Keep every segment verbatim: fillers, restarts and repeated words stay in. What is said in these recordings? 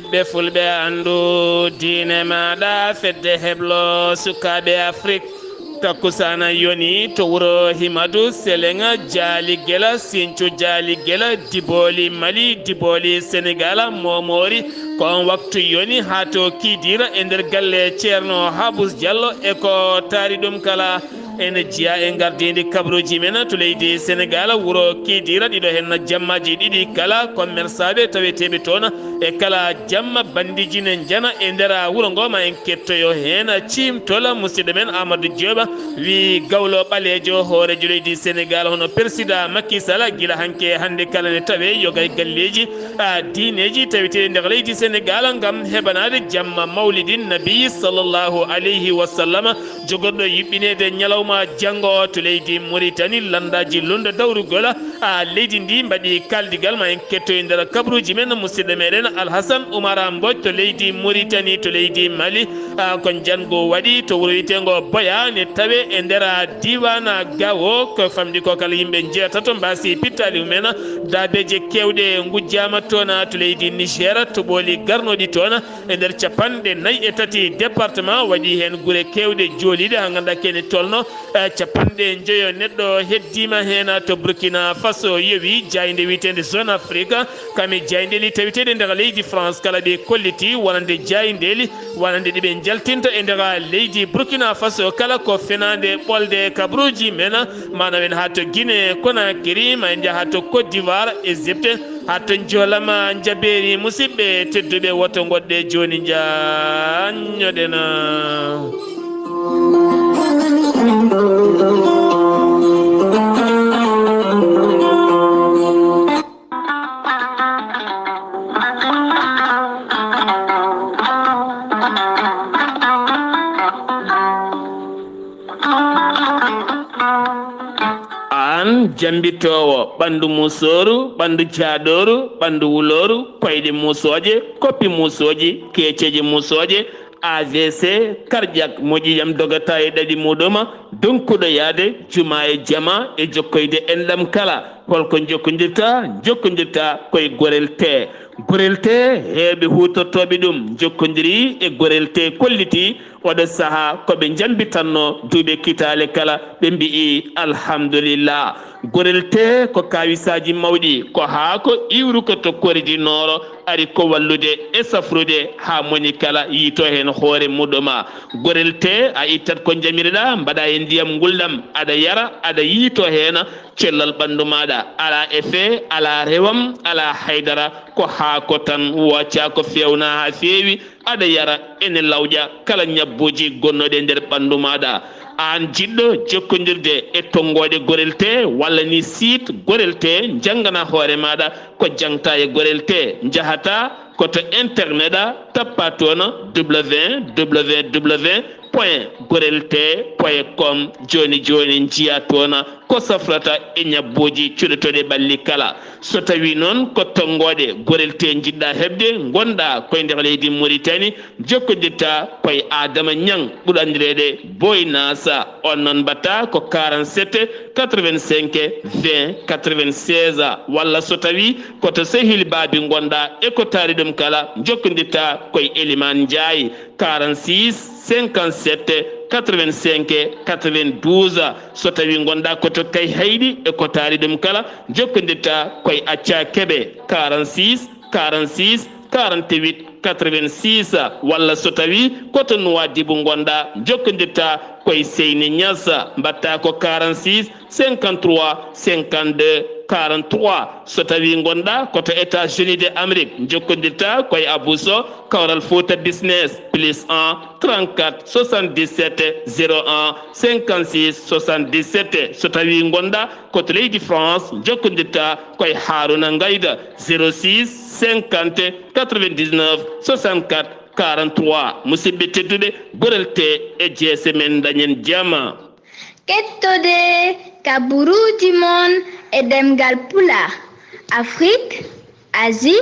Ɓe fulɓe anndu diine maaɗa, fedde heblo sukaaɓe Afrik. Takkusaana yoni to wuro Himadu, Seleŋa, Jaali Gela, Sincu Jaali Gela, Dibooli Mali, Dibooli Senegala, Momori. Ko on waktu yoni haa to Kidira e nder galle Ceerno Habus Diallo e ko taari ɗum kala. Ene jeyaa e ngardiindi kabaruuji men to leydi Senegal, wuro Kidira, ɗiɗo heen jammaaji ɗiɗi kala, commerçaaɓe taweteeɓe toon e kala jamma, banndiji ne njana e nder wuro ngo, ma en kettoyo heen ciimtol musidɗo men Amadou Diop, wi gawlo ɓaleejo hooreejo leydi Senegal, hono président Macky Sall, gila hanke hannde kala ne tawe yoga e galleeji, a, diineeji taweteeɗi nder leydi Senegal ngam heɓanaade jamma mawlidin nabi sallallahu alayhi wa sallam. Jogorɗo yuɓɓineede ñalawma janngo to leydi Mauritanie, lanndaaji lunndo dawrugol, a, leydi ndi mbaɗi kaldigal, ma en kettoy nder kabaruuji men musidɗo meɗen Alhassane Oumar Mbodj to leydi Mauritanie, to leydi Mali, a, ko njanngu waɗi to wuro wiyeteengo Boya, ne tawe e nder diiwaan Gao, ko famɗi ko kala yimɓe njeetato mbaasi pittaali mumen, daabeeje keewɗe ngujjaama toon to leydi Niger, to ɓooli garnooɗi toon, e nder capanɗe nayi e tati département, waɗi heen gure keewɗe jooliiɗe, haa ngannduɗaa kene tolno, eh, capanɗe njoyo neɗɗo heddiima heen. To Burkina Faso yowi jaaynde wiyeteende Zone Afrique, kam e jaayndeeli taweteeɗe nder leydi France kala ɓe kolliti wonande jaayndeeli wonande ɗi ɓe njaltinta e nder leydi Burkina Faso kala ko fenaande ɓolde kabaruuji men, maanaam en haa to Guinée Conakry, ma en njaha to Côte d'Ivoire, Égypte, haa to Njoolama Njabeeri. Musidɓe tedduɓe, woto ngoɗɗe jooni, njaanñoɗen. Aan jambitoowo ɓanndu musooru, ɓanndu jaaɗooru, ɓanndu wulooru, koyɗe musooje, koppi musooji, keeceeje musooje, A V C, cardiaque, moƴƴiyam dogata e ɗaɗi muɗum, donkuɗo yaade juma e jama e jokkoyde enɗam kala. Holko jokkondirta? Jokkondirta koye Gorel Tee. Gorel Tee, heewɓe huutortooɓe ɗum jokkondiri e Gorel Tee, kolliti oɗo sahaa ko ɓe njambitanno duuɓe kitaale kala, ɓe mbi'i alhamdulillah. Gorel Tee ko kaawisaaji mawɗi, ko haako iwruko to Kori di Nooro, ari ko wallude e safrude haa moni kala yiito heen hoore muɗuma. Gorel Tee, a ittat ko njamirɗa, mbaɗa e ndiyam ngulɗam, aɗa yara, aɗa yiito heen cellal ɓanndu maaɗa. Alaa effet, alaa rewam, alaa haydara, ko haako tan, wooca ko feewna haa feewi, aɗa yara, ene lawƴa kala ñabbuuji gonnooɗi e nder ɓanndu maaɗa. Aan jiɗɗo jokkondirde e tonngooɗe Gorel Tee walla ni site Gorel Tee, njanngana hoore maaɗa ko jaŋta e Gorel Tee. Njahata ko to internet a, tappa toon w w w point gorel tee point com. Jooni jooni njiya toon ko safrata e ñabbuuji cuɗotooɗi ɓalli kala. So tawii noon ko tonngooɗe Gorel Tee njiɗɗa heɓde, ngonɗa koye nder leydi Mauritanie, jokkondirta koye Adama Ñaŋ, ɓurɗo anndireede Boy Nasa. On noon mbaɗta ko quarante-sept quatre-vingt-cinq vingt quatre-vingt-seize, walla so tawii ko to Sehil Baabi ngonɗa e ko taari ɗum kala, jokkondirta koye Eliman Njaay, quarante-six cinquante-sept quatre-vingt-cinq quatre-vingt-douze. So tawii ngonɗa ko to Kayhayɗi e ko taari ɗum kala, jokkondirta koye Acca Kebe, quarante-six quarante-six quarante-huit quatre-vingt-six, walla so tawii ko to Nuwaadibu ngonɗa, jokkondirta koye Seyni Ñas, mbaɗta ko quarante-six cinquante-trois cinquante-deux quarante-trois. So tawii ngonɗa ko to États-Unis de Amérique, jokkondirta koye Abou Sow, Kawral Fouta Business, plus un trente-quatre soixante-dix-sept zéro un cinquante-six soixante-dix-sept. So tawii ngonɗa ko to leydi France, jokkondirta koye Harouna Ngayda, zéro six cinquante quatre-vingt-dix-neuf soixante-quatre quarante-trois. Musidɓe tedduɓe, Gorel Tee e jeese men, dañen jama. Kettode kabaruuji mon e ɗemngal Pulaar, Afrique, Asie,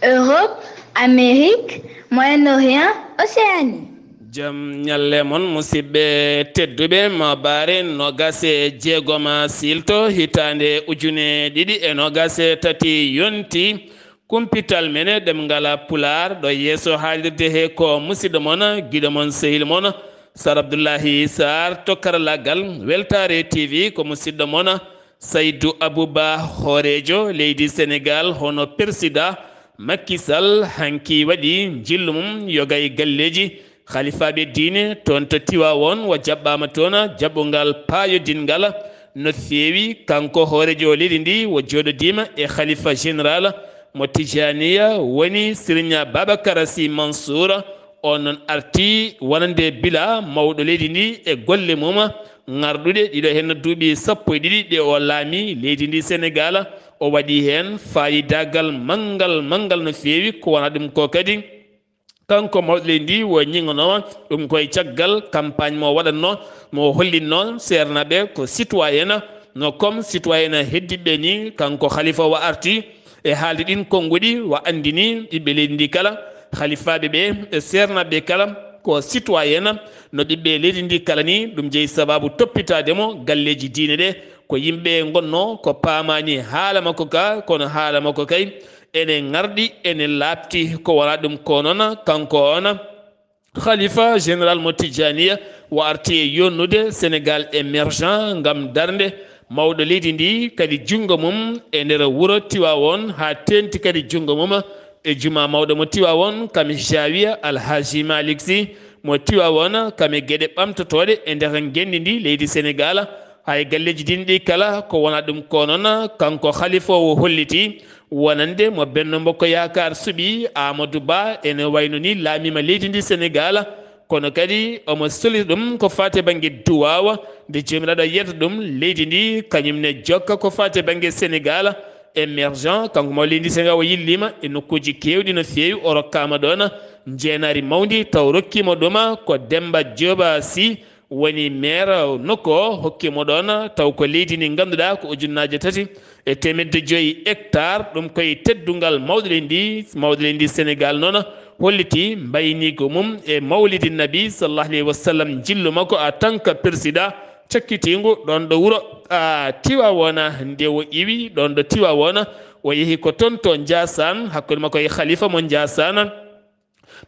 Europe, Amérique, Moyen-Orient, Océanie. Jam ñalle mon, musidɓe tedduɓe. Maabaare noogas e jeegom siilto, hitaande ujune ɗiɗi e noogas e tati yonti. Kumpital men e ɗemngal Pulaar, ɗo yeeso haalirde he ko musidɗo mon, giɗo mon, sehil mon, Sar Abdullahi Sar to karallaagal. Weltaare T V ko musidɗo mon, Saydu Abuba, hooreejo leydi Senegaal, hono Persidaa Makki Sal, hanki waɗi njillu mum yoga e galleeji halifaaɓe diine toon to Tiwaawoon. O jaɓɓaama toon jaɓɓungal paayodinngal no feewi. Kanko hooreejo leydi ndi, o jooɗodiima e halifa général mo Tijaaniya, woni Sirinya Babakar Sy Mansour. On noon arti wonande bila mawɗo leydi ndi e golle mum ŋarɗuɗe, ɗiɗo heen duuɓi sappo e ɗiɗi ɗe o laami leydi ndi Senegaal. O waɗi heen faayidaagal manngal, manngal no feewi. Ko wonaa ɗum ko kadi, kanko mawɗo leydi ndi o ñiŋanoowo ɗum koye caggal campagne mo waɗatnoo, mo hollitnoo seernaaɓe ko citoyen, no comme citoyen heddiiɓe ni. Kanko halifa o arti e haalde ɗiin konnguɗi, o anndini ɓiɓɓe leydi ndi kala, halifaaɓe ɓe e seernaaɓe ɓe kala ko citoyen no ɓiɓɓe leydi ndi kala ni. Ɗum jeyi sabaabu toppitaade mo galleeji diine ɗe, ko yimɓe ngonnoo ko paamaani haala makko ka, kono haala makko kay ene ŋarɗi, ene laaɓti. Ko wonaa ɗum ko noon, kanko on halifa général mo Tijaniya o arti e yonnude Sénégal émergent ngam darnde mawɗo leydi ndi, kadi junngo mum e nder wuro Tiwaawoon, haa teeŋti kadi junngo mum e juma mawɗo mo Tiwaawoon, kam e Zawiya Alhaji Malick Sy mo Tiwaawoon, kam e geɗe ɓamtotooɗe e nder ngenndi ndi leydi Senegaal. Hay galleeji diine ɗi kala, ko wonaa ɗum ko noon, kanko halifa o holliti wonande mo Benno Bokk Yaakaar suɓi, Amadou Ba, ene wayno ni laamiima leydi ndi Senegaal. Kono kadi omo solita ɗum ko faati e bannge duwaawa, nde Joomiraaɗo yeddata ɗum leydi ndi, kañum ne jokka ko faati e bannge Senegaal émergent. Kanko mawɗo leydi ndi Senegaal o yilliima e nokkuuji keewɗi no feewi, o rokkaama ɗoon njeenaari mawndi, taw rokkiima ɗum ko Demba Jooba Sy, woni maire nokku o, hokki mo ɗoon taw ko leydi ndi ngannduɗaa ko ujunnaaje tati e teemedde joyi hectare. Ɗum koye teddungal mawɗo leydi ndi, mawɗo leydi ndi Senegaal noon holliti mbayniigu mum e Mawlidi Nabi sallallahu alayhi wa sallam, njillu makko en tant que président cakkitiingu ɗoon ɗo wuro, a, Tiwaawoona. Nde o iwi ɗoon ɗo Tiwaawoona, o yehi ko toon to Njaasaan, hakkunde makko e halifa mo Njaasaan.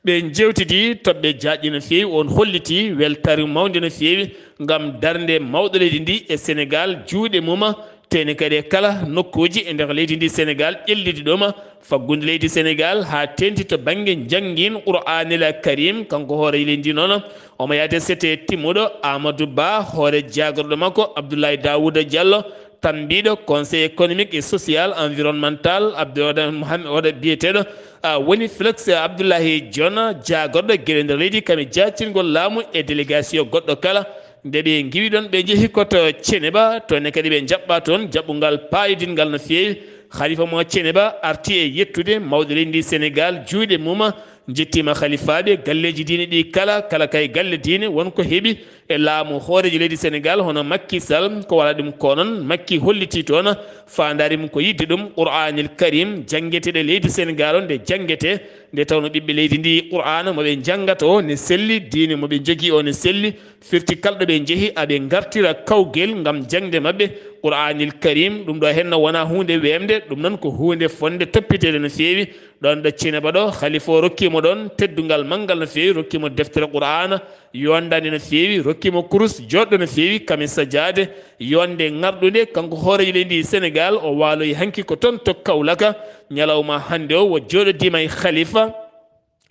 Ɓe njeewtidi toɓɓe jaaƴɗe no feewi, oon holliti weltaare mawnde no feewi ngam darnde mawɗo leydi ndi e Senegaal, juuɗe mum, teeŋti kadi e kala nokkuuji e nder leydi ndi Senegaal, ƴelliti ɗum faggudu leydi Senegaal haa teeŋti to bannge njanngiin Qur'aanil Kariim. Kanko hooreejo leydi ndi noon, omo yahde sete timmuɗo, Amadou Ba, hoore jaagorɗo makko Abdoulaye Daouda Diallo, tambiiɗo Conseil économique et social environnemental, Abdou Wade Mohamed, wada biyeteeɗo, a, woni Félix Abdoulaye Dione, jaagorɗo geɗe nder leydi, kam e jaacingol laamu e délégation goɗɗo kala. Nde ɓe ngiwi ɗoon, ɓe njehi ko to Ceneba, toon ne kadi ɓe njaɓɓaa toon jaɓɓungal paayodinngal no feewi. Halifa mo Ceneba arti e yettude mawɗo leydi ndi Senegaal, juuɗe mum, njettiima halifaaɓe, galleeji diine ɗi kala, kala kay galle diine won ko heɓi e laamu hooreejo leydi Senegaal, hono Makki Sal. Ko wonaa ɗum ko noon, Makki holliti toon faandaare mum ko yiɗde ɗum Qur'aanil Kariim janngeteeɗo leydi Senegaal o, nde janngetee, nde tawnoo ɓiɓɓe leydi ndi Qur'aana mo ɓe njanngata o ne selli, diine mo ɓe njogii o ne selli, firti kala ɗo ɓe njehi, aɓe ngartira kawgel ngam jaŋde maɓɓe Qur'aanil Kariim. Ɗum ɗo heen wonaa huunde weemde, ɗum noon ko huunde fotnde toppiteede no feewi. Ɗoon ɗo Ceneba ɗo, halifa o rokki mo ɗoon teddungal manngal no feewi, rokki mo deftere Qur'aana yondaande no feewi, rokki mo kurus jooɗɗo no feewi, kam e sajaade yonde ŋarɗunde. Kanko hooreejo leydi Senegaal, o waaloyi hanki ko toon to Kawlaka, ñalawma hannde o, o jooɗodiima e halifa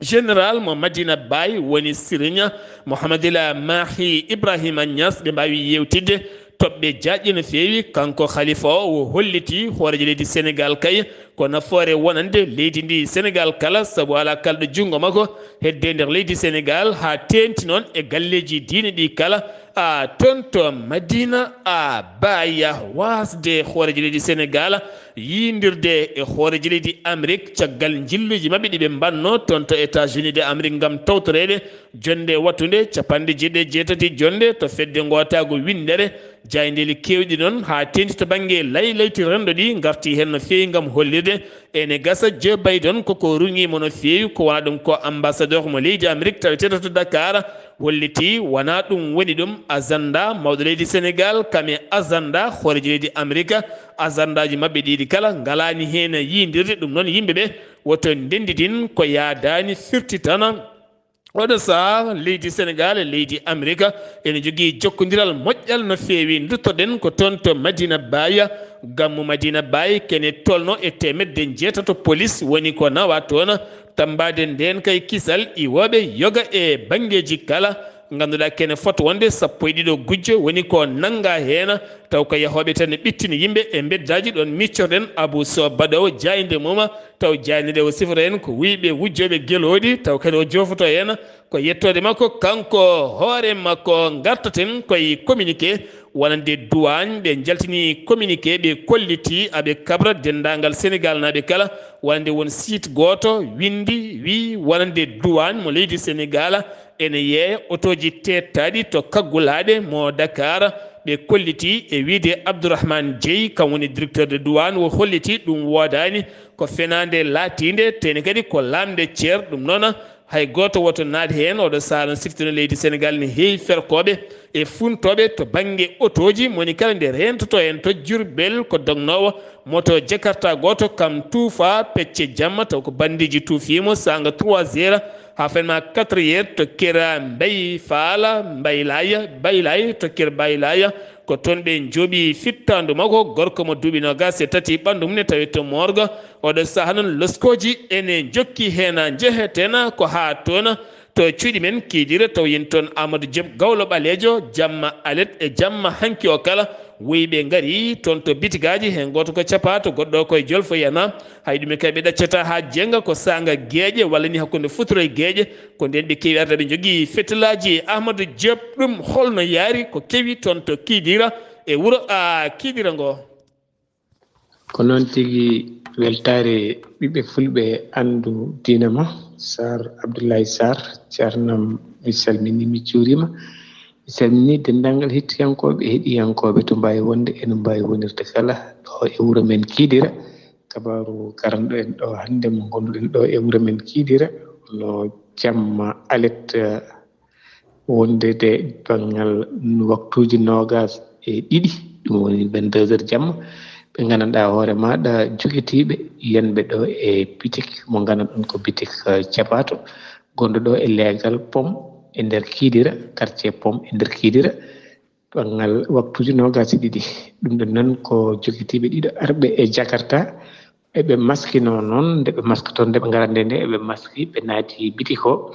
général mo Madina Baye, woni Sirinya Mouhamadul Mahi Ibrahima Niass. Ɓe mbaawi yeewtidde toɓɓe jaaƴɗe no feewi. Kanko halifa o, o holliti hooreejo leydi Senegaal kay ko nafoore wonande leydi ndi Senegaal kala, sabu alaa kala ɗo junngo makko hedde nder leydi Senegaal, haa teeŋti noon e galleeji diine ɗi kala, a, toon to Madina a Baye, waasde hooreejo leydi Senegaal yiindirde e hooreejo leydi Amérique caggal njilluuji maɓɓe ɗi ɓe mbaɗnoo toon to États-Unis de Amérique ngam tawtoreede jonnde wattunde capanɗe jeeɗiɗi e jeetati jonnde to fedde ngootaagu winndere Jaayndeeji keewɗi noon, haa teeŋti to bannge laylayti renndo ɗi, ngarti heen no feewi ngam hollirde ene gasa Joe Biden koko ruŋiima no feewi, ko wona ɗum ko ambassadeur mo leydi Amerik taweteeɗo to Dakar, holliti wona ɗum woni ɗum agenda mawɗo leydi Senegal, kam e agenda hooreejo leydi Amerik, agendaaji maɓɓe ɗiɗi kala ngalaani heen yiyondirde, ɗum noon yimɓe ɓe woto ndennditin ko yaadaani firti tan. Oɗo sahaa leydi Senegal e leydi Amerika ene jogii jokkondiral moƴƴal no feewi. Nduttoɗen ko toon to Madina Baye, gammu Madina Baye kene tolno e teemedde jeetato polis woni ko nawa toon. Tambaade ndeen kay kisal iwooɓe yoga e banngeeji kala. Ngannduɗaa kene fot wonde sappo e ɗiɗo gujjo woni ko nannga heen, taw ko yahooɓe tan ɓittini yimɓe e mbeddaaji ɗoon. Miccoɗen Abou Sow Baɗowo jaaynde mum, taw jaaynde nde o sifora en ko wuyɓe wujjooɓe gelooɗi, taw kadi o joofoto en ko yettoode makko kanko hoore makko. Ngartaten koye communiqué wonande duwaañ, ɓe njaltini communiqué, ɓe kolliti aɓe kabra denndaangal Senegal naaɓe kala, wonande won site gooto winndi wi wonande duwaañ mo leydi Senegal ene yeeya otooji teettaaɗi to kaggulaaɗe mo Dakar. Ɓe kolliti e wiyde Abdourahmane Dieye, kam woni directeur de douane, o holliti ɗum woodaani, ko fenaande laatiinde, teni kadi ko laamde ceer. Ɗum noon, hay gooto woto naat heen. Oɗo sahaa no siftino leydi Senegal ne heewi ferkooɓe e funtooɓe to bannge otooji, moni kala nde reentoto en to Jurbel ko dognoowo moto Jakarta gooto kam tuufa pecce jamma, taw ko banndiiji tuufiimo saanga trois heures haa fenma quatre heures to kira Mbay Faala, Mbaylaya, Baylay, to kir Baylaya. Ko toon ɓe njooɓi fittaandu makko, gorko mo duuɓi noogaas e tati ɓanndu mum ne tawi to morgue. Oɗo sahaa noon loskooji ene njokki heen, njeheten ko haa toon to cuuɗi men Kiidira, taw yen toon Amadou Diop Gawlo Ɓaleejo, jamma alet e jamma hanki o kala. Wuyɓe ngari toon to bitigaaji, heen gooto ko Capato, goɗɗo ko e Jolfo yana. Hay ɗum e kay ɓe ɗaccata haa jeenga ko saanga geeƴe walla ni hakkunde futuro e geeƴe. Ko ndeen ɓe keewi arde, ɓe njogii fetelaaji. Amadou Diop, ɗum holno yaari ko kewi toon to Kiidira e wuro a Kiidira ngo? Ko noon tigi, weltaare ɓiɓɓe fulɓe, anndu diina ma, Sarr Abdoulaye Sarr, ceernam, mi salmini, mi juurima. Mi salmini denndaangal hettiyankooɓe e heɗiyankooɓe to mbaawi wonde e no mbaawi wonirde kala ɗo e wuro men Kiidira. Kabaaru garanɗo en ɗo hannde mo ngonduɗen ɗo e wuro men Kiidira, no jamma alet, eh, wonde de banngal waktuuji noogaas e ɗiɗi, ɗum woni vingt-deux heures jamma. Ɓe nganndanɗaa hoore maaɗa jogitiiɓe yiyannde ɗo e bitik mo nganndanɗon ko bitik, eh, Capato, gonɗo ɗo e leegal Pom e nder Kiidira, quartier Pom e nder Kiidira. Banngal waktuuji noogaas e ɗiɗi. Ɗum ɗon noon ko jogitiiɓe ɗiɗo arɓe e Jakarta. Eɓe maskino noon, nde ɓe maskotoo, nde ɓe ngarande nde, eɓe maski, ɓe naati bitik o.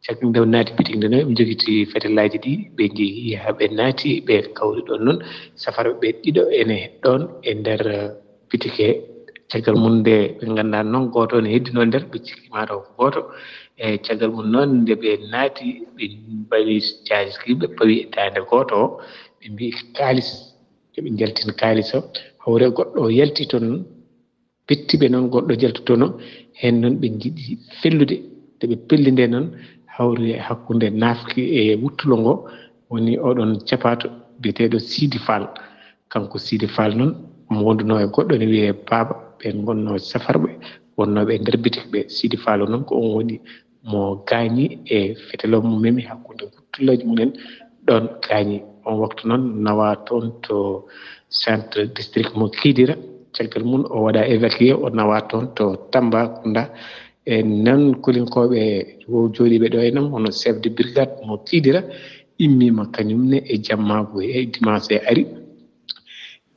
Caggal nde ɓe naati bitik nde noon, eɓe njogiti fetelaaji ɗi, ɓe njehi haa ɓe naati, ɓe kawri ɗoon noon. Safarɓe ɓe ɗiɗo ene ɗoon e nder, eh, bitik he. Caggal mum nde ɓe nganndaa noon, gooto ne heddinoo nder, ɓe cikki maa taw ko gooto. E caggal mum noon, nde ɓe naati, ɓe mbawi caaji ɗi, ɓe pawi e daande gooto o, ɓe mbiyi kaalis, eɓe njaltina kaalis o. Hawre goɗɗo o yalti toon, pettiiɓe noon, goɗɗo jaltutono heen noon, ɓe njiɗi fellude. Nde ɓe pelli nde noon, hawri hakkunde naafki e wuttulo ngo, woni oɗon Capato biyeteeɗo Sidi Fall. Kanko Sidi Fall noon, omo wondunoo e goɗɗo ne wiyee Baaba, ɓe ngonnoo safarɓe wonnooɓe e nder bitik ɓe. Sidi Fall noon, ko oon woni mo gaañi e fetelo mo memi hakkunde wuttullooji mumen, ɗoon gaañi. Oon waktu noon nawaa toon to centre district mo Kidira. Caggal mum o waɗaa évacué, o nawaa toon to Tambacounda. E noon kolinkooɓe wo-, jooɗiiɓe ɗo e noon, hono chef de brigade mo Kidira, immiima kañum ne e jammaagu e dimanche e ari.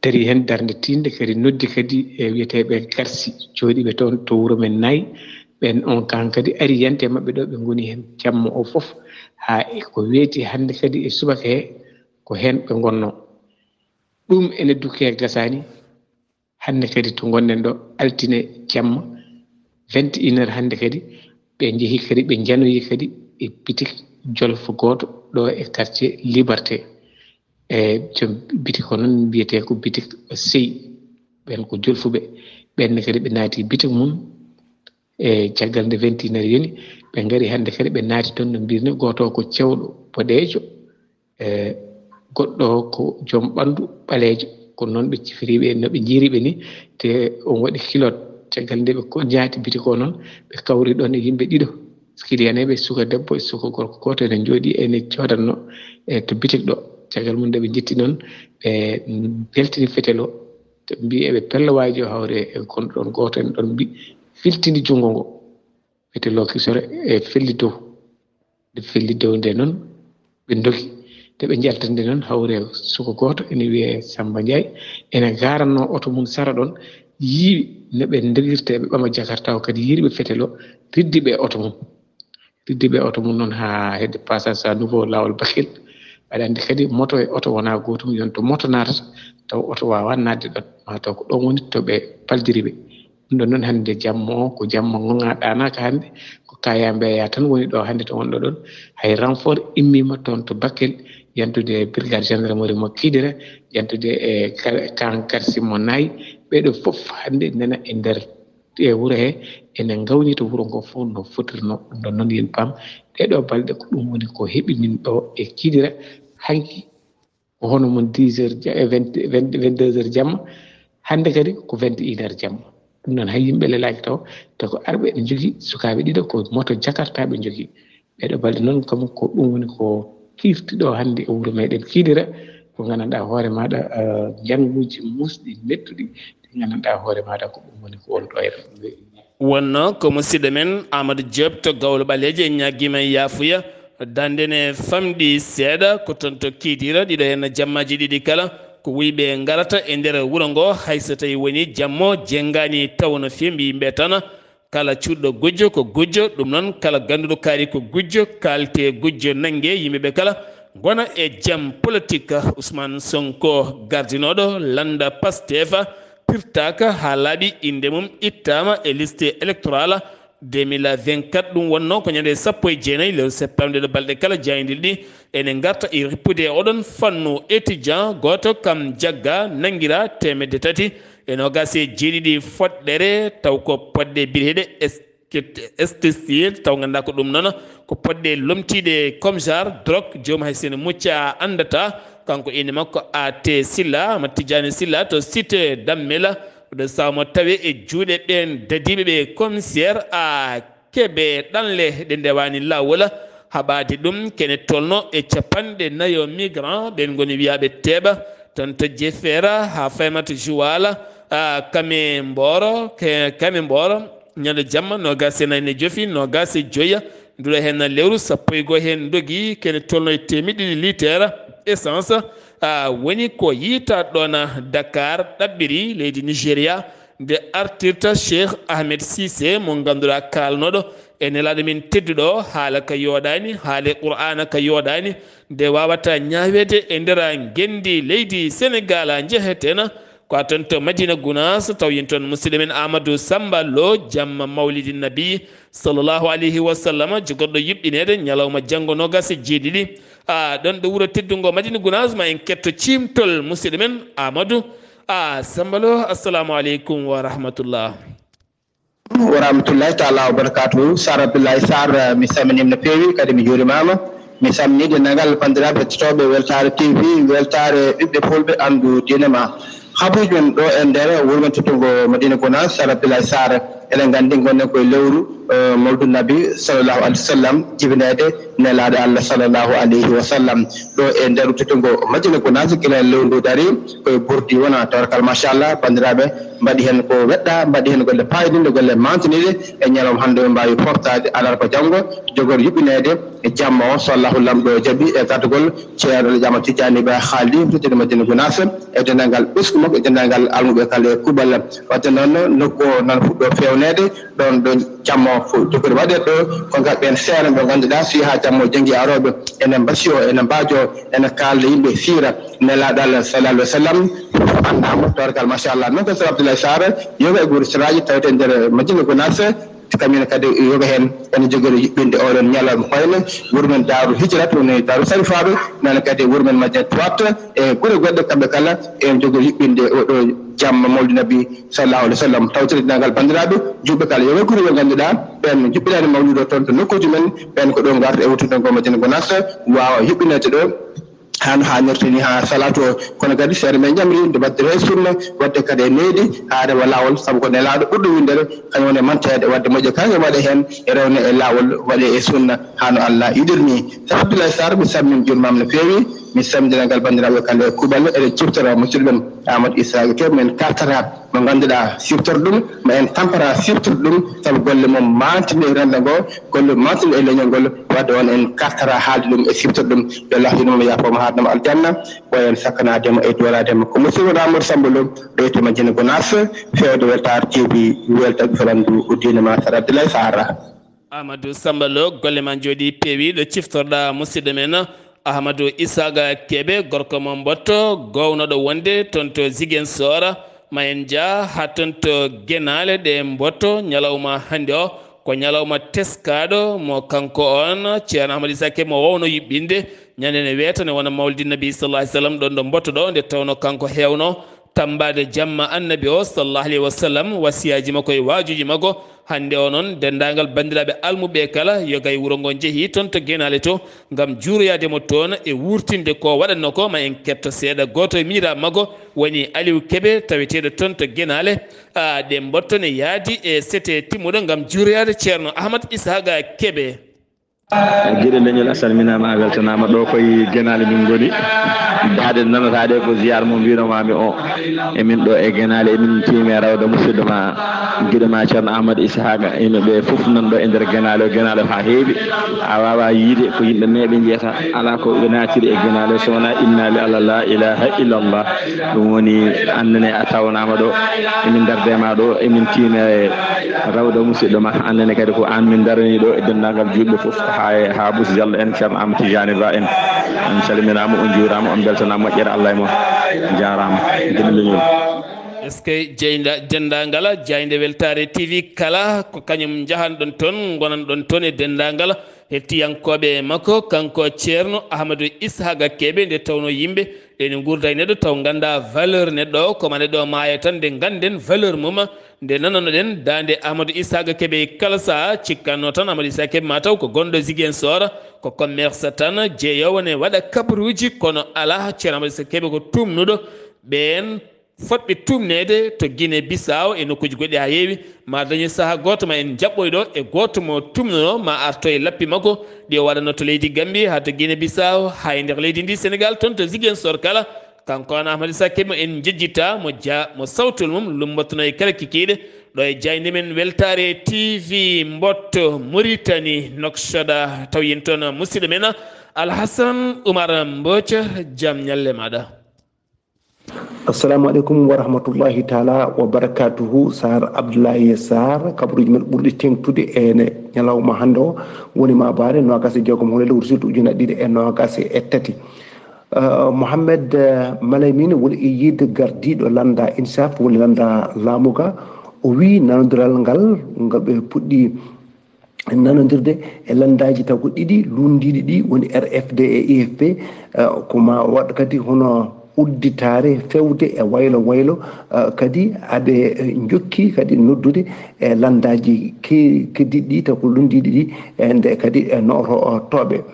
Darii heen darnde tiiɗnde, kadi noddi kadi e wiyeteeɓe Garsi, jooɗiiɓe toon to wuro men Nayi. Ɓeen oon kaan kadi ari yante maɓɓe ɗo, ɓe ngoni heen jamma o fof, haa e ko weeti hannde kadi e subaka he, ko heen ɓe ngonnoo. Ɗum ene dukkee gasaani. Hannde kadi to ngonɗen ɗo, altine jamma, vingt et une heures hannde kadi, ɓe njehi kadi, ɓe njanoyi kadi e bitik jolfo gooto ɗo e quartier Liberté. E joom bitik o noon mbiyetee ko bitik Sey, ɓeen ko jolfuɓe. Ɓeen ne kadi ɓe naati bitik mum e caggal nde vingt et une heures yoni, ɓe ngari hannde kadi ɓe naati toon no mbirmi, gooto o ko cewɗo boɗeejo, e Goɗɗo ko joom ɓanndu ɓaleejo, ko noon ɓe cifiri ɓe, no ɓe njiyri ɓe ni, te on waɗi kilot. Caggal nde ɓe ko njaati biti ko noon, ɓe kawri ɗoon e yimɓe ɗiɗo, Sikiliyaneeɓe, suka debbo e suka gorko gooto, ene njooɗi, ene coodanno e to bitik ɗo. Caggal mum nde ɓe njetti noon, ɓe peltini fetel o, ɓe mbii eɓe pella waaji o hawre e gonɗo ɗoon gooto en ɗoon, mbi filtini junngo ngo. Fetel o kisore e felli dow. Nde felli dow nde noon, ɓe ndogi. Nde ɓe njalta nde noon, hawre suka gooto ene wiyee Sammba Njaay, ene gaaranno oto mum sara ɗoon, yii no ɓe ndogirta, ɓe ɓama Jakarta o kadi, yiiri ɓe fetel o, riddi ɓe oto mum. Riddi ɓe oto mum noon haa hedde passage à nouveau laawol Bakel. Aɗa anndi kadi moto e oto wonaa gootum, yonto moto naatata, taw oto waawaa naatde ɗoon. Maa taw ko ɗoon woni to ɓe paldiri ɓe. Ɗum ɗoon noon hannde jamma o, ko jamma ngonga ɗaanaaka hannde, ko kaya mbeeya tan woni ɗo hannde to wonɗo ɗoon. Hay renfort immiima toon to Bakel, yantude brigade gendarmerie mo Kidira, yantude e ka-, kan Karsi mo Nayi. Ɓee ɗo fof hannde nana e nder e wuro he, ene ngawñita wuro ngo fof no fotirno. Ɗum ɗoon noon, yen paam, ɗee ɗoo balɗe ko ɗum woni ko heɓi min ɗo e Kidira. Hanki ko hono mum dix heures ja-, e vingt, vingt, vingt-deux heures jamma, hannde kadi ko vingt et une heures jamma. Ɗum noon, hay yimɓe lelaaki taw, te ko arɓe ɓe njogii, sukaaɓe ɗiɗo, ko moto Jakarta ɓe njogii. Ɓee ɗoo balɗe noon, kam ko ɗum woni ko kiirti ɗo hannde e wuro meɗen Kidira, ko nganndanɗaa hoore maaɗa, eh, njannguuji muusɗi, mettuɗi, ɗi nganndanɗaa hoore maaɗa ko ɗum woni ko won ɗo e ɗo. Wonnoo ko musidɗo men Amadou Diop to Gawlo Ɓaleejo, en ñaagiima yaafuya. Daande ne famɗi seeɗa, ko toon to Kidira, ɗiɗo heen jammaaji ɗiɗi kala, ko wuyɓe ngarata e nder wuro ngo, hay so tawii woni jammo jenngaani taw no feewi, mbiye tan, kala cuuɗɗo gujjo ko gujjo, ɗum noon kala gannduɗo kaari ko gujjo, kaalte gujjo nannge, yimɓe ɓe kala ngona e jam politique. Ousmane Sonko gardinooɗo lannda Pastef pirtaaka haa laaɓi, innde mum ittaama e liste électorale deux mille vingt-quatre. Ɗum wonnoo ko ñande sappo e jeenayi lewru septembre ɗo balɗe kala jaayndiiɗe ɗi ene ngarta e rippude e oɗon fannu. Étudiant gooto kam jagga nanngiraa teemedde tati e noogaas e jeeɗiɗi foɗɗere, taw ko poɗɗe biyeteeɗe S T C, taw nganndaa ko ɗum noon, ko poɗɗe lomtiiɗe comme genre drogue, joom hay sene mucca anndata. Kanko innde makko A T Silla, Amadou Tidiane Silla to cité Dammela, ɗo sawmo tawe e juuɗe ɓeen dadiiɓe ɓe commissaire a keɓe ɗanle ɗe ndewaani laawol haɓaade ɗum, kene tolno e capanɗe nayo migrant ɓeen ngoni wiyaaɓe teeɓa toon to Jefera haa Faymata Joal, a, Kame Mboro, ke-, Kame Mboro, ñande jamma noogaas e nayi ne jofi, noogaas e joya, nduɗo heen lewru sappo e goo heen ndogi, kene tolno e teemeɗɗe ɗiɗi litere essence, a, woni ko yiytaa ɗoon Dakar ɗaɓɓiri leydi Nigeria, nde artirta Cheikh Ahmed Cissé mo ngannduɗaa kaalnooɗo e nelaaɗo men tedduɗo, haala ka yooɗaani, haale Qur'aana ka yooɗaani, nde waawata ñaaweede e nder ngenndi leydi Senegaal, njeheteena ko a toon to Madina Gunaas, taw yen toon musidɗo men Amadou Samba Lo, jamma Mawlidi Nabi sallallahu alayhi wa sallam, jogorɗo yuɓɓineede ñalawma janngo noogaas e jeeɗiɗi. A, ɗoon ɗo wuro teddungo Madina Gunaas, ma en ketto ciimtol musidɗo men Amadou. A, Samba Lo, assalamu aleykum wa rahmatullah. Wa rahmatullahi taala wa barakatuhu. Sar Abdoulaye Sarr, mi salminiima no feewi, kadi mi juurimaama. Mi salminii denndaangal banndiraaɓe heɗotooɓe Weltaare T V, Weltaare ɓiɓɓe Fulɓe, anndu diine ma. Habuuji men ɗo e nder wuro men teddungo Madina Gunaas, Sar Abdoulaye Sarr, eɗen nganndi ngonɗen koye lewru, eh, Mawlidu Nabi sallallahu alaihi wa sallam, jibineede Nelaaɗo Allah sallallahu alaihi wa sallam. Ɗo e nder teddungo Madina Gunaas, gila lewru ndu dari, koye burdi wona, tabarkalla, machallah, banndiraaɓe mbaɗi heen ko weɗɗa, mbaɗi heen golle paayodinɗe, golle mantiniiɗe. E ñalawma hannde, ɓe mbaawi fooftaade alarba janngo, jogori yuɓɓineede e jamma o, so Allahu Laamɗo jaɓi, e gardagol Ceerno Amadou Tidiani Ba Khaldi, tedduɗo Madina Gunaas, e denndaangal ɓesngu makko, e denndaangal almuɓe kala e kuuɓal. Wadde noon, nokku o nana fuɗɗo feewneede, ɗoon ɗo jamma o fof jogori waɗeede ɗo, ko ngal ɓeen seeɗa ɓe ngannduɗaa, so yahaa jamma o janngi arooɓe, ene mbasiyo, ene mbaajo, ene kaalda yimɓe siira Nelaaɗo Allah sallallahu alaihi wa sallam, fof anndaama, tabarkalla, machallah. Noon ko Sar Abdoulaye Sarr, yoga e guure seraaji tawetee nder Madina Gunaas, kañum kadi yoga heen ene jogori yuɓɓinde oɗon ñalawma. Ko wayno wuro men Daaru Hijrat, woni Daaru Sarifaaɓe, noon kadi wuro men Madina Tuwaat, e gure goɗɗe kamɓe kala, en jogori yuɓɓinde oɗo jamma Mawlid Nabi sallallahu alaihi wa sallam. Tawtiri denndaangal banndiraaɓe juulɓe kala, yo waɗ gure ɓe ngannduɗaa ɓeen njuɓɓinaani mawlidu o toon to nokkuuji men, ɓeen ko ɗo ngarta e wuttude ngo Madina Gunaas, waawa yuɓɓineede ɗo. haa no haanirta ni, haa salaatu o. Kono kadi seeɗa men ñamri nde waɗde he sunna, waɗde kadi e needi, haa rewa laawol, sabu ko nelaaɗo ɓurɗo winndere, kañum woni e manteede, waɗde moƴƴo kañum waɗe heen, e rewne e laawol, waɗe e sunna, haa no Allah yiɗir ni. Abdoulaye Sarr, mi salmin juurmaam no feewi, mi salmindira ngal banndiraaɓe kala e kuuɓal, eɗen ciftora musidɗo men Amadou Issa Gueye, men kartata mo ngannduɗaa siftor ɗum, ma en tampara siftor ɗum, sabu golle mum mantinde e renndo ngo, golle mantinde e leñol ngol, wadde on en kartara haalde ɗum e siftor ɗum. Yo Allah hino mo yaafo mo haadnamo aljanna, wayen sakkanademo e dorademo. Ko musidɗo Amadou Samba Lo, ɗo e to Madina Gounass, fewde Weltaare T V, weltaɓe felandu diine ma Sara Abdoulaye Sarr. Amadou Samba Lo, golle ma njooɗi peewi. Ɗo ciftorɗa musidɗo men Ahmadou Isaaga Kebe, gorko mo Mbotto, gownooɗo wonde toon to Ziguinchor. Ma en njah haa toon to Genaale ɗe Mbotto, ñalawma hannde o ko ñalawma teskaaɗo mo kanko on Ceerno Ahmad Isaa Kebe mo wowno yuɓɓinde ñande ne weeta ne wona Mawlidi Nabi sallallahu alaihi wasallam ɗon ɗo Mbotto ɗo, nde tawno kanko heewno tambaade jamma Annabi o sallallahu alaihi wasallam, wasiyaaji makko e waajuuji makko. Hannde o noon, denndaangal banndiraaɓe almuɓe kala, yoga e wuro ngo njehi toon to Genaale to, ngam juuroyaade mo toon e wuurtinde ko waɗatnoo ko. Ma en ketto seeɗa gooto e miñiraaɓe makko, woni Aliou Kebe, taweteeɗo toon to Genaale. A, ɗe Mbotto ne yaadi e sete timmuɗo ngam juuroyaade Ceerno Ahmad Isaaga Kebe. Giɗo leñol, a salminaama, a weltanaama. Ɗo koye Genaale min ngoni. Daaɗe nanotaɗe ko ziyaar mo mbinomaami o. Emin ɗo e Genaale, emin tiimi e rawda musidɗo ma, giɗo ma Ceerno Ahmad Isaaga. Yimɓe ɓe fof nan ɗo e nder Genaale o, Genaale o haa heewi. A waawaa yiyde ko yimɓe meeɓe njiyata. Alaa ko ɓe naatiri e Genaale so wonaa inna li Allah, la ilaha illallah. Ɗum woni, annene a tawnaama ɗo. Emin ndarde ma ɗo, emin tiimi e rawda musidɗo ma. Annene kadi ko aan min darani ɗo e denndaangal juulɓe fof, haa e, haa Bousso Diallo en, Ceerno Amadou Tidiane Ba en. On calminaama, on njuuraama, on mbeltanaama moƴƴere Allah e mon. Njaaraama. Giɗo leñol. Est-ce que jeynda, denndaangal jaaynde Weltaare T V kala, ko kañum njahanɗon toon, ngonanɗon toon e denndaangal hettiyankooɓe makko, kanko Ceerno Ahmadou Isaaga Kebe, nde tawno yimɓe ene nguurda e neɗɗo taw ngannda valeur neɗɗo o, ko ma neɗɗo o maaya tan nde ngannden valeur mum. Nde nananoɗen daande Ahmadou Isaaga Kebe e kala saha, cikkanno tan Ahmadou Isaaga Kebe ma taw ko gonɗo Ziguinchor, ko commerce tan, jeeyoowo ne waɗa kabaruuji, kono alaa, Ceerno Ahmadou Isaaga Kebe ko tuumnuɗo. Ɓeen fotɓe tuumneede to Guinée Bissau e nokkuuji goɗɗi haa heewi, ma dañi saha gooto ma en njaɓɓoy ɗo e gooto mo tuumnuno ma arto e lappi makko ɗi o waɗano to leydi Gambie haa to Guinée Bissau, haa e nder leydi ndi Sénégal, toon to Ziguinchor kala. Kanko on Ahmad Issa Kebe mo en njejjita, mo ja-, mo sawtol mum lumbotono e kala kikiiɗe ɗo e jaaynde men Weltaare T V Mbotto Mauritanie, Nouakchott, taw yen toon musidɗo men Alhassane Oumar Mbodj, jam ñalle maaɗa. Assalamu aleykum wa rahmatullahi taala wa barakatuhu. Sar Abdoulaye Sar, kabaruuji men ɓurɗi teŋtude e ne ñalawma hannde o woni maabaare noogaas e jeegom hono lewru suudu ujunaaji ɗiɗi e noogaas e tati. Uh, Mohamed, uh, Malaymin woni e yiide gardiiɗo lannda INSAF, woni lannda laamu ga. O wii nanondiral ngal, ngal ɓe puɗɗi nanondirde e lanndaaji taw ko ɗiɗi lunndiiɗi ɗi woni R F D e I F P, eh, ko ma waɗ kadi hono udditaare fewde e waylo waylo, eh, kadi aɓe, eh, njokki kadi noddude e lanndaaji ke-, keddiiɗi ɗi taw ko lunndiiɗi ɗi, e nde kadi e nootooɓe.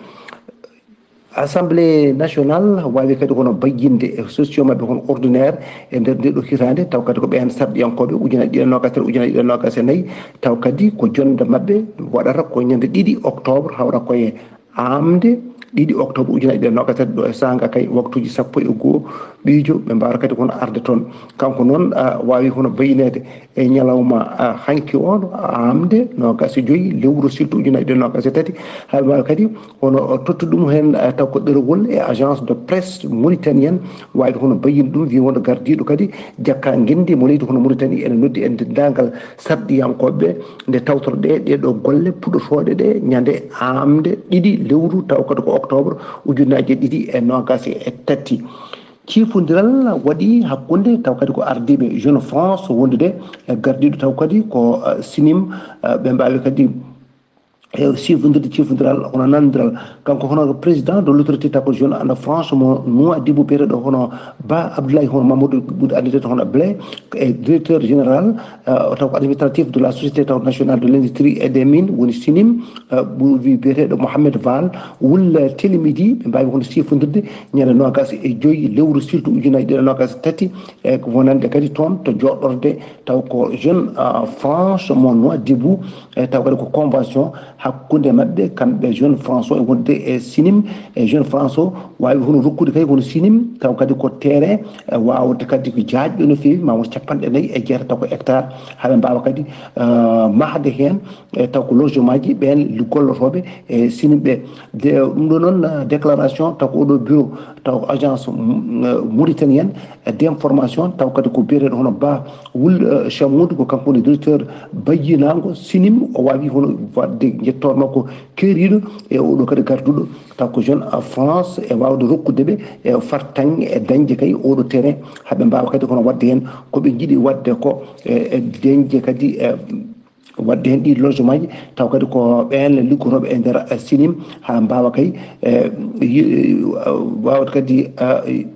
Assemblée nationale waawi kadi hono bayyinde e session maɓɓe hono ordinaire e nder nde ɗo hitaande, taw kadi ko ɓeen sarɗiyankooɓe ujunaaji ɗiɗi e noogaas e tati, ujunaaji ɗiɗi e noogaas e nayi, taw kadi ko jonnde maɓɓe waɗata ko ñande ɗiɗi octobre, hawra ko e aamde ɗiɗi octobre ujunaaji ɗiɗi e noogaas e tati ɗo e Saanga kay waktuuji sappo e goo ɓiijo, ɓe mbaawata kadi hono arde toon. Kanko noon, a, waawi hono bayyineede e ñalawma, a, hanki o, aamde noogaas e joy lewru suudu ujunaaji ɗiɗi e noogaas e tati, haa ɓe mbaawa kadi hono tottu ɗum heen, eh, taw ko ɗerewol e agence de presse mauritanienne, waawde hono bayyinde ɗum, wiya wonde gardiiɗo kadi jakka ngenndi mo leydi hono Mauritanie ene noddi e denndaangal sarɗiyankooɓe ɓe, nde tawtoro ɗe, ɗee ɗoo golle puɗɗotooɗe ɗe ñande aamde ɗiɗi lewru, taw kadi ko octobre ujunaaji ɗiɗi e noogaas e tati. Ciifondiral waɗi hakkunde taw kadi ko ardiiɓe Jeune France wondude e gardiiɗo taw kadi ko, eh, sinim, eh, ɓe mbaawi kadi e sifondirde cifondiral, hono nanondiral. Kanko hono président de l'autorité taw ko jeune en France mo Nouadhibou biyeteeɗo hono Ba Abdoulaye, hono Mamadou ɓuri anndirede hono Blé, e directeur général, eh, taw ko administratif de la société taw nationale de l'industrie et des mines, woni sinim, eh, ɓuri biyeteeɗo Mohamed Val, wulla Telemidi, ɓe mbaawi hono sifondirde ñande noogas e joyi lewru siltu ujunaaji ɗiɗi e noogas e tati, e ko wonande kadi toon to jooɗorde taw ko jeune, eh, France mo Nouadhibou, e taw kadi ko convention hakkunde maɓɓe, kamɓe jeune France o e wonde e sinim, e jeune France o waawi hono rokkude kadi hono sinim, taw kadi ko terrain, e waawde kadi ko jaajɗo no feewi, ma won capanɗe nayi e jeetati taw ko hectare, haɓe mbaawa kadi, eh, mahde heen, e taw ko logement ji ɓeen gollotooɓe e sinim ɓe. De, ɗum ɗo noon, eh, déclaration taw ko oɗo bureau, taw ko agence, mm, eh, mauritanienne, eh, d'information, taw kadi ko biyeteeɗo hono Ba Wul, eh, Chamoudou, ko kanko woni directeur bayyinaango sinim, o waawi hono waɗde njettoor makko keeriiɗo e oɗo kadi garduɗo, taw ko jeune en France, e waawde rokkude ɓe e fartaŋŋe e dañde kay oɗo terrain, haɓe mbaawa kadi hono waɗde heen ko ɓe njiɗi waɗde ko, e, e dañde kadi, e, waɗde heen ɗi logement ji, taw kadi ko ɓeen liggotooɓe e nder, e, sinim, haa mbaawa kay, e, yi-, waawde kadi, e,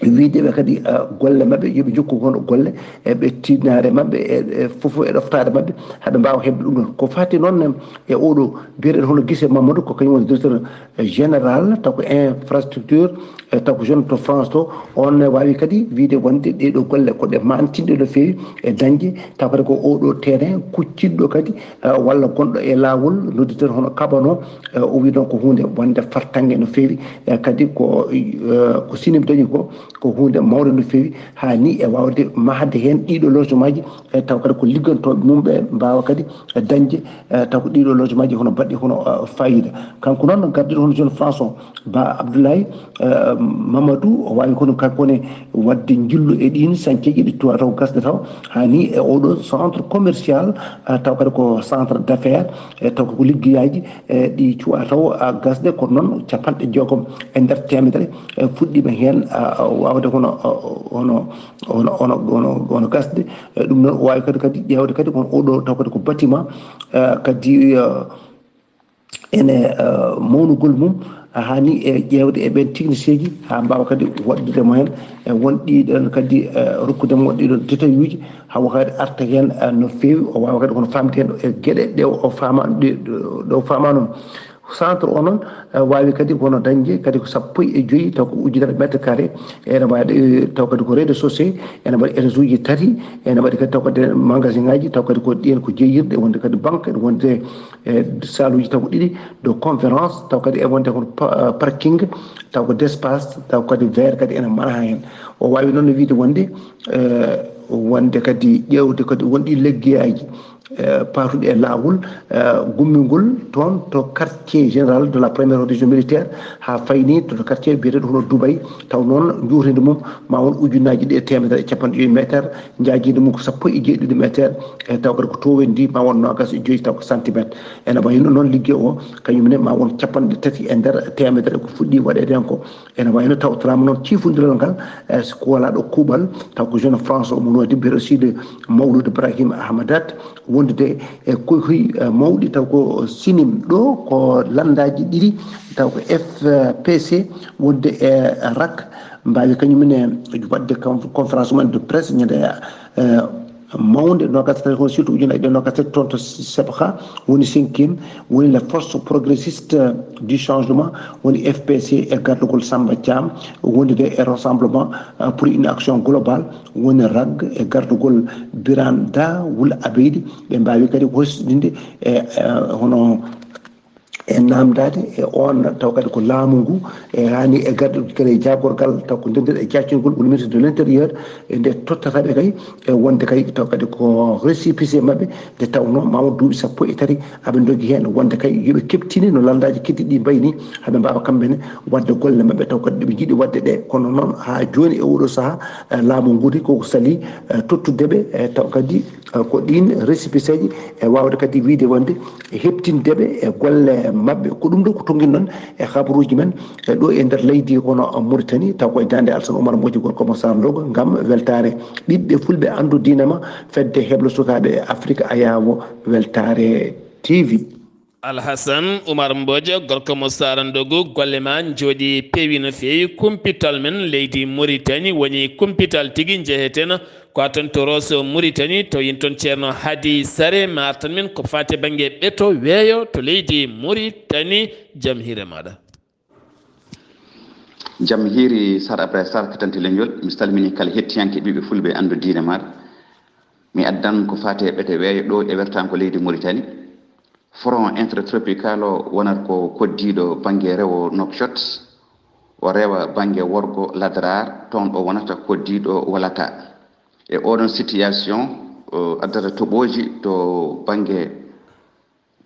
wiyde ɓe kadi, e, golle maɓɓe, yo ɓe njokku hono golle, e, ɓe tiinaare maɓɓe, e, e, fof e ɗoftaade maɓɓe, haɓe mbaawa heɓde ɗum ɗoon. Ko faati noon e oɗo biyeteeɗo hono Gise Mamadou, ko kañum woni directeur général, taw ko infrastructure, e, taw ko jeune to France to, on ne waawi kadi wiyde wonde ɗee ɗoo golle ko ɗe maantinɗe no feewi e dañde, taw kadi ko oɗo terrain kucciɗɗo kadi, e, walla gonɗo e laawol, noddirten hono Kabano, e, o wii noon ko huunde wonde fartaŋŋe no feewi, e, kadi ko, e, ko sinim dañi ko, ko huunde mawnde no feewi, haa ni e waawde mahde heen ɗiɗo logement ji, e, taw kadi ko liggantooɓe mum ɓe mbaawa kadi, e, dañde, e, taw ko ɗiɗo logement ji hono baɗɗi hono, e, fayida. Kanko noon gardiɗo hono jeune France o, Ba Abdoulaye, eh, Mamadou, o waawi kono kanko ne waɗde njillu e ɗiin sañceeji ɗi tuwa taw gasde taw, haa ni e oɗo centre commercial, eh, taw kadi ko centre d'affaires, e taw ko liggeyaaji, eh, ɗi cuwa taw, ah, gasde, kono noon capanɗe jeegom e nder teemedere, eh, fuɗɗiima heen, ah, waawde kono, ah, hono, hono, hono, hono, hono gasde. Eh, ɗum noon o waawi kadi, kadi ƴeewde kadi kono oɗo taw kadi ko bâtiment, eh, kadi, eh, ene, eh, mawnugol mum, haa ni e ƴeewde e ɓeen technicien ji, haa mbaawa kadi waɗdude mo heen, e won ɗiɗon kadi, eh, rokkude mo ɗiɗon détail uji, hawa kadi arta heen, eh, no feewi, o waawa kadi kono faamde heen e geɗe ɗe o faama-, ɗe, ɗe o faama noon. Centre o noon, eh, waawi kadi kono dañde kadi ko sappo e joyi taw ko ujunere mètre carré, ene waɗi, eh, taw kadi ko rez-de-chaussée, ene waɗi étage uji tati, ene waɗi kadi taw kadi magasin ngaji, taw kadi ko ɗiyen ko jeeyirɗe, wonde kadi banque, wonde e saaluuji taw ko ɗiɗi de conférence, taw kadi e wonde ko pa-, parking, taw ko d'espace, taw kadi verre kadi ene mara heen. O waawi noon no wiyde wonde, eh, wonde kadi ƴeewde kadi won ɗi liggeyaaji, eh, paatuɗi e laawol, eh, gummingol toon to quartier général de la première région militaire, haa fayni to quartier biyeteeɗo hono Dubaï, taw noon njuuteendi mum ma won ujunnaaji ɗi e teemedere e capanɗe joyi mètre, njaajiindi mum ko sappo e jeeɗiɗi mètre, e taw kadi ko toowendi ma won noogas e joyi taw ko centimètre. Ene wayi no noon liggey o, kañum ne ma won capanɗe tati e nder teemedere ko fuɗɗi waɗeede heen ko. Ene wayi no tawtoraama noon ciifondiral ngal, e ko walaa ɗo kuuɓal, taw ko jeune France o mo Nouadhibou, biyeteeɗo Sidi Mawlud Ibrahim Ahmadat, wondude e koykoy, e, mawɗi, taw ko sinim ɗo ko lanndaaji ɗiɗi, taw ko F P C, wonde e rak, mbaawi kañum ne waɗde con-, conférence mum de presse ñande, eh, mawnde noogas e tati, hono surtout ujunaaji ɗiɗi e noogas e tati toon to Sebha, woni cinquième, woni la force progressiste du changement, woni F P C e gardugol Samba Thiam, wondude e rassemblement, eh, pour une action globale, woni rag e gardugol Birane Da Wul Abeydi, ɓe mbaawi kadi hosɗinde e, eh, hono e naamndaade e oon taw kadi ko laamu ngu, e haani e garduɗo kadi e jaagorgal taw ko ndenndir e jaccungol woni ministre de l'intérieur, e nde tottata ɓe kay, e wonde kay taw kadi ko récépissé maɓɓe nde tawnoo ma won duuɓi sappo e tati aɓe ndogi heen, wonde kay yo ɓe keɓtine no lanndaaji keddiiɗi ɗi mbayi ni, haa ɓe mbaawa kamɓe ne waɗde golle maɓɓe taw kadi ɗo ɓe njiɗi waɗde ɗe. Kono noon haa jooni e oɗo sahaa, eh, laamu ngu de koko salii, eh, tottude ɓe, eh, taw kadi, eh, ko ɗiin récépissé ji e waawde kadi wiyde wonde e heɓtinde ɓe e golle maɓɓe. Ko ɗum ɗo ko tonngin noon e habaruuji men, e ɗo e nder leydi kono Mauritanie, taw ko e Daande Alassane Oumar Modji Gorko mo Sarr Ndogo, ngam weltaare ɓiɓɓe fulɓe anndu diina ma, fedde heblo sukaaɓe e Afrique, Ayaawo, Weltaare T V. Alhasan Umar Mbojo, gorko mo Sarandogu, golle ma njooɗi peewi no feewi. Kumpital men leydi Mauritanie woni kumpital tigi, njeheten ko a toon to Rosso Mauritanie, to yin toon Ceerno Hadi Sare, ma artan men ko faati bannge ɓeto weeyo to leydi Mauritanie. Jam hiire maɗa. Jam hiiri Sar Abra Sar, katanti leñol. Mi salmini kala hettiyanke ɓiɓɓe fulɓe anndu diine maɗa. Mi addan ko faati e ɓeto weeyo ɗo e wertango leydi Mauritanie. Front intertropical o wonata ko koddiiɗo bannge rewo Nouakchott, o rewa bannge worgo Ladrar, toon o wonata koddiiɗo Walata. E oɗon situation, o addata toɓooji to bannge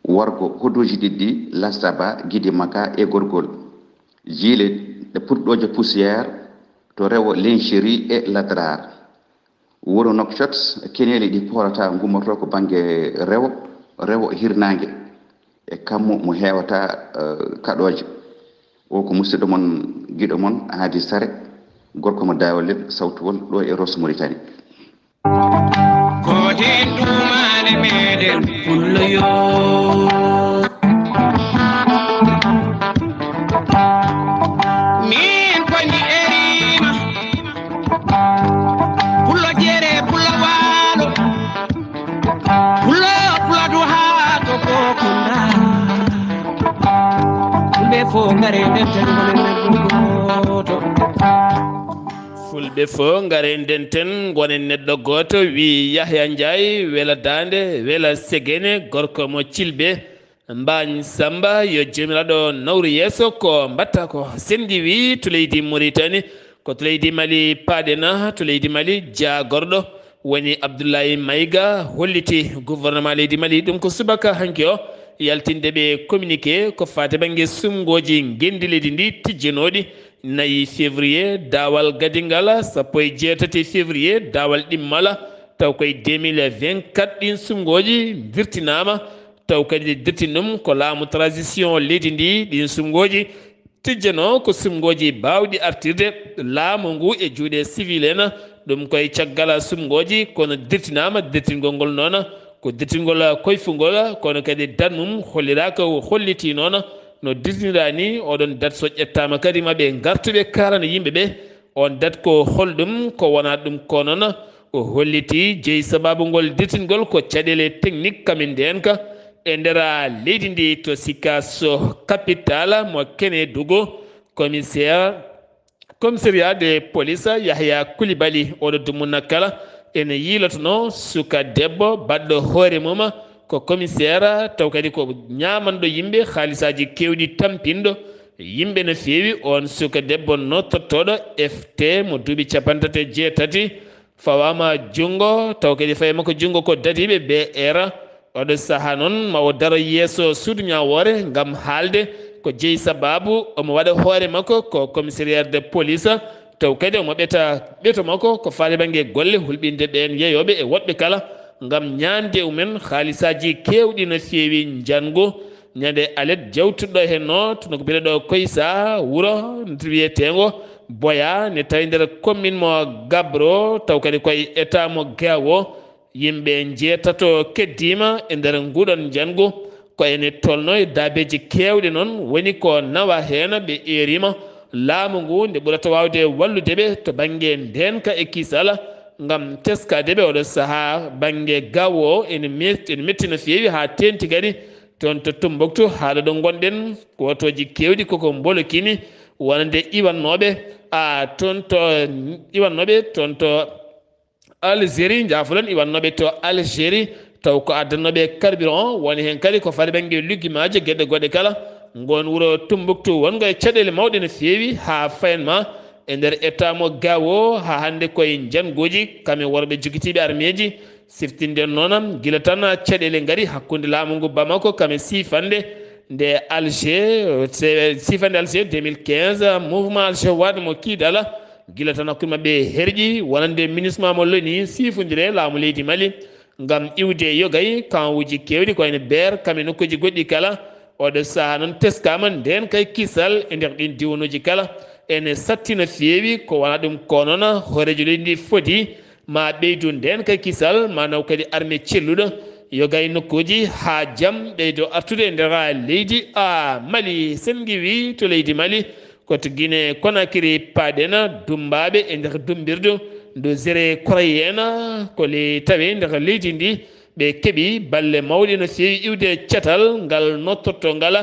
worgo hoduuji ɗiɗi ɗi, Lastaba, Gidimaka e Gorgol. Jiile ɗe purɗooje poussière to rewo Lincheri e Ladrar. Wuro Nouakchott, keneeli ɗi poorata ngummorto ko bannge rewo, rewo hirnaange. E kammu mo heewata eh, kaɗooje. O ko musidɗo mon, giɗo mon, Hadi Sare, gorko mo Daawalel, sawtuwol, ɗo e Rosso Mauritanie. Ko ɗen ɗumaale meɗen pullo yo. Min ko mi erima. Pullo jere, pullo waalo. Pullo, pullo du haa to kokunda. Fulɓe fof ngare nden tan gonen neɗɗo gooto. Fulɓe fof ngare nden tan gonen neɗɗo gooto, wi Yahya Ndiaye, wela daande, wela segene, gorko mo Cilbe. Mbaañ Samba, yo Joomiraaɗo nawru yeeso ko mbaɗta ko. Senndi wii to leydi Mauritanie, ko to leydi Mali paaɗen, to leydi Mali jaagorɗo woni Abdoulaye Maïga holliti gouvernement leydi Mali, ɗum ko subaka hanki o, yaltinde ɓe communiqué ko faati bannge sumngooji ngenndi leydi ndi tijjanooɗi nayi février, daawal gadingal sappo e jeetati février, daawal ɗimmala, taw koye deux mille vingt-quatre ɗin sumngooji dirtinaama. Taw kadi dirtin ɗum ko laamu transition leydi ndi, ɗin sumngooji tijjanoo ko sumngooji baawɗi artirde laamu ngu e juuɗe civil en. Ɗum koye caggal sumngooji, kono dirtinaama dirtingol ngol noon ko dirtingol koyfungol, kono kadi dat mum holliraaka, o hollitii noon no dirtinira ni. Oɗon dat so ƴettaama kadi ma ɓe ngartuɓe kaalana yimɓe ɓe on dat ko holɗum, ko wonaa ɗum ko noon. O holliti jeyi sabaabu ngol dirtingol ko caɗeele technique kamin ndeenka e nder leydi ndi to Sikasso capitale mo Kenedugu. Commissaire, commissariat de police Yahya Coulibaly, oɗo dumunna kala ene yiilotono suka debbo baɗɗo hoore mum ko commissaire, taw kadi ko ñaamanɗo yimɓe haalisaaji keewɗi, tampinɗo yimɓe no feewi. On suka debbo no tottooɗo F T mo duuɓi capanɗe tati e jeetati, fawaama junngo, taw kadi fawi makko junngo ko dadiiɓe B R. Oɗo sahaa noon ma o daro yeeso suudu ñaawoore ngam haalde ko jeyi sabaabu omo waɗa hoore makko ko commissariat de police, taw kadi omo ɓeta ɓeto makko ko faati bannge golle hulɓinde ɓeen yeyooɓe e woɗɓe kala ngam ñaande e mumen haalisaaji keewɗi no feewi njanngu. Ñande alet jawtuɗo heen no, tono ko biyeteeɗo Koysa, wuro wiyeteengo Boya, ne tawi nder commune mo Gabro, taw kadi koye état mo Gao. Yimɓe njeetato keddiima e nder nguuɗon njanngu. Ko ene tolno e daabeeji keewɗi noon woni ko nawa heen, ɓe eeriima laamu ngu nde ɓurata waawde wallude ɓe to bannge ndeenka e kisal. Ngam teskaade ɓe oɗo sahaa, bannge Gao ene met-, ene metti no feewi, haa teeŋti kadi toon to Tumbuktu, haa ɗo ɗo ngonɗen, wootooji keewɗi koko mbolokini, wonande iwannooɓe, a, toon to, iwannooɓe toon to Algérie, njaafolon, iwannooɓe to Algérie, taw ko addannooɓe carburant, woni heen kadi ko faati bannge liggimaaji, geɗe goɗɗe kala. Ngoon wuro Tumbuktu wongo e caɗeele mawɗe no feewi, haa fayan ma e nder état mo Gao, haa hannde koye njannguuji, kam e worɓe jogitiiɓe armeeji, siftinde noon, gila tan caɗeele ngari hakkunde laamu ngu Bamako kam e siifannde nde Alger, se-, siifannde Alger deux mille quinze, mouvement Alger waɗ mo kiidala, gila tan hakkunde maɓɓe herƴi, wonande MINUSMA mo loni siifondire laamu leydi Mali, ngam iwde yogay, kamuuji keewɗi ko wayno Beer, kam e nokkuuji goɗɗi kala. Oɗo sahaa noon teskaama ndeen kay kisal e nder ɗiin diwaanuuji kala. Ene satti no feewi, ko wonaa ɗum ko noon, hooreejo leydi ndi foti ma ɓeydu ndeen kay kisal, ma naw kadi arme celluɗo, yoga e nokkuuji haa jam ɓeydo artude e nder leydi a Mali. Sen ngiwi to leydi Mali, ko to Guinée Conakry paaɗen, dummbaaɓe e nder dummbirdu ndu Zéré Korayen, ko le tawi nder leydi ndi ɓe keɓi balle mawɗe no feewi iwde catal ngal nottorto ngal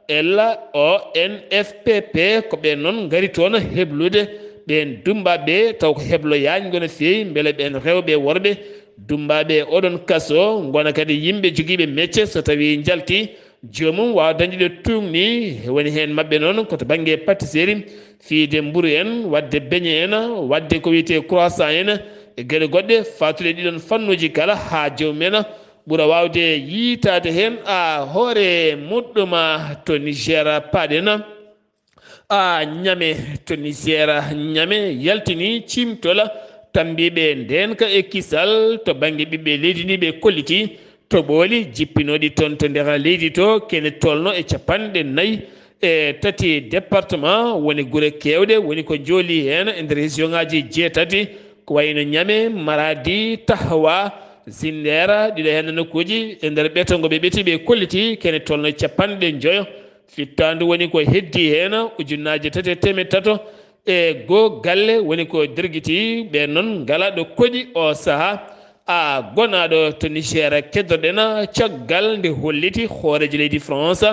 L O N F P P. Ko ɓeen noon ngari toon heblude ɓeen dummbaaɓe, taw ko heblo yaañgo no feewi, mbele ɓeen rewɓe e worɓe dummbaaɓe oɗon kaso ngona kadi yimɓe jogiiɓe mecce, so tawii njalti joomum waawa dañde ɗo tuugni. Woni heen maɓɓe noon ko to bannge pâtisserie, fiyde mburu en, waɗde beñe en, waɗde ko wiyetee croissant en, e geɗe goɗɗe faatuɗe ɗiɗon fannuuji kala, haa joomum en ɓura waawde yiytaade heen a hoore muɗɗum. To Niger paaɗen, a Ñame, to Niger, Ñame yaltini ciimtol tammbiiɓe ndeenka e kisal to bannge ɓiɓɓe leydi ndi. Ɓe kolliti toɓooli jippinooɗi toon to nder leydi to, kene tolno e capanɗe nayi e tati département, woni gure keewɗe woni ko njooli heen e nder région ŋaaji jeetati, ko wayno Ñame, Maradi, Tahoua, Zindera, ɗiɗo heen nokkuuji e nder ɓeto ngo ɓe ɓeti, ɓe kolliti kene tolno capanɗe njoyo. Fittaandu woni ko heddi heen ujunnaaje tati e teemeɗɗe tato e goo galle woni ko dergiti. Ɓeen noon ngala ɗo koɗi o saha. A gonaaɗo to Niger keddoɗen caggal nde holliti hooreejo leydi France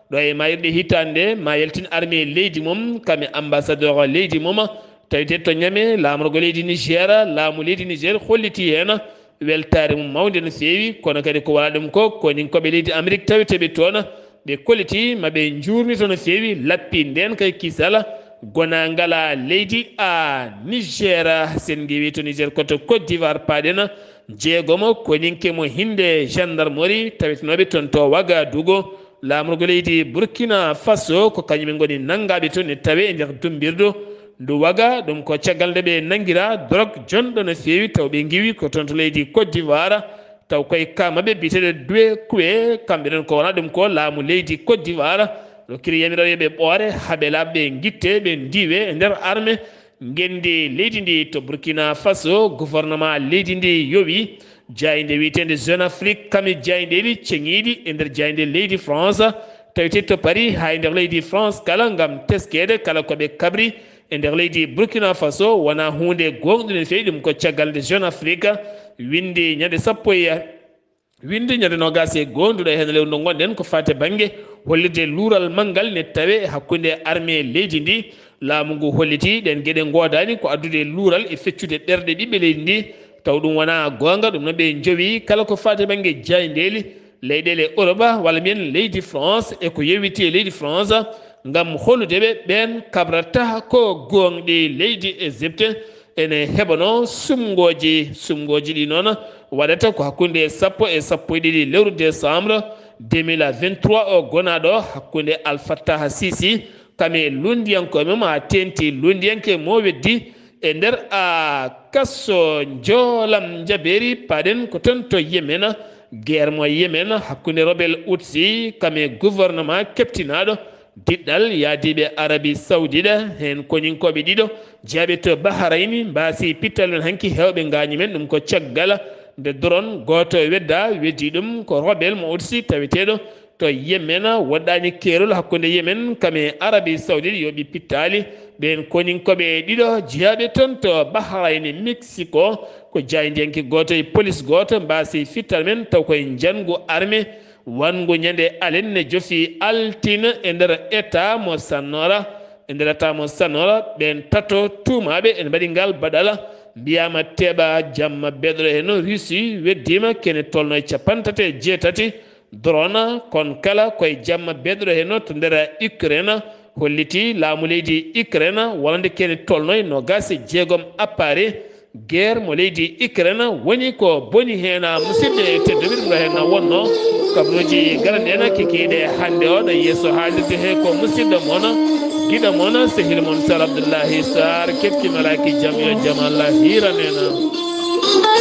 ɗo e mayirɗe hitaande ma yaltin armée leydi mum, kam e ambassadeur leydi mum, tawite to Ñame laamorgo leydi Niger. Laamu leydi Niger holliti heen weltaare mum mawnde no feewi, kono kadi ko wala ɗum ko koninkooɓe leydi Amérique taweteeɓe toon, ɓe kolliti ma ɓe njuurnito no feewi lappi ndeenka e kisal gonaangal leydi a Niger. Sen ngiwi to Niger ko to Côte d'Ivoire paaɗen, jeegomo koninke mo hinde gendarmerie tawetenooɓe toon to Ouagadougou, laamorgo leydi Burkina Faso, ko kañum en ngoni nanngaaɓe toon e tawe e nder dummbirdu ndu Waga. Ɗum ko caggal nde ɓe nanngira dorog jonɗo no feewi, taw ɓe ngiwi ko toon to leydi Côte d'Ivoire, taw koye ka maɓɓe biyeteeɗo Doué Koué, kamɓe ɗon ko wona ɗum ko laamu leydi Côte d'Ivoire rokkiri yamiroore yo ɓe ɓoore haa ɓe laaɓa, ɓe ngitte, ɓe ndiiwe e nder arme ngenndi leydi ndi. To Burkina Faso, gouvernement leydi ndi yowi jaaynde wiyeteende Jeune Afrique, kam e jaayndeeji ceŋiiɗi e nder jaaynde leydi France, tawetee to Paris haa e nder leydi France kala, ngam teskeede kala ko ɓe kabri e nder leydi Burkina Faso. Wonaa huunde gooŋɗunde no feewi. Ɗum ko caggal nde Jeune Afrique winndi ñande sappo e, winndi ñande noogaas e goo nduɗo e heen lewru ndu ngonɗen, ko faati e bannge hollirde luural manngal ne tawe hakkunde armée leydi ndi. Laamu ngu holliti ɗeen geɗe ngoodaani ko addude luural e feccude ɓerɗe ɓiɓɓe leydi ndi, taw ɗum wonaa goonga. Ɗum noon ɓe njowi kala ko faati e bannge jaayndeeli leyɗeele Europe, walla mbiyen leydi France, e ko yowiti e leydi France, ngam holude ɓe ɓeen kabrata ko gooŋɗi leydi Égypte ene heɓanoo sumngooji. Sumngooji ɗi noon waɗata ko hakkunde sappo e sappo e ɗiɗi lewru décembre deux mille vingt-trois o gonaaɗo, hakkunde Al Fattah Sisi kam e lunndiyankooɓe mum, haa teeŋti lunndiyanke mo weddi e nder a kaso njoolam njabeeri. Paaɗen ko toon to Yemen, guerre mo Yemen hakkunde rebelle Houthi kam e gouvernement keɓtinaaɗo diɗɗal yaadiiɓe Arabie Saoudite, heen koninkooɓe ɗiɗo jeyaaɓe to Bahrain mbaasi pittali men hanki, heewɓe ngaañi men. Ɗum ko caggal nde drone gooto wedda, weddi ɗum ko rebelle mo Houthi taweteeɗo to Yemen. Woɗɗaani keerol hakkunde Yemen kam e Arabie Saoudite, yooɓi pittaali. Ɓeen koninkooɓe ɗiɗo jeyaaɓe toon to Bahrain, Mexico, ko jaayndiyanke gooto e police gooto mbaasi fittali men, taw koye njanngu arme wanngu ñande alenne jofi altine e nder état mo Sonora. E nder état mo Sonora, ɓeen tato tuumaaɓe ene mbaɗi ngal baɗala, mbiyaama teɓa jamma beeɗoɗo heen. Russie weddiima kene tolno e capanɗe tati e jeetati drone, kon kala koye jamma beeɗoɗo heen to nder Ukraine, holliti laamu leydi Ukraine wonande kene tolno e noogaas e jeegom appareil guerre mo leydi Ukraine. Woni ko boni heen, musidɓe tedduɓe, ɗum ɗo heen wonno kabruuji garanɗi en kikiiɗe hannde o ɗo yeeso haalirde he ko musidɗo mon, giɗo mon, sehil mon Sar Abdoullahi Sarr. Keɓti malaaki jam, yo jam Allah hiiran en.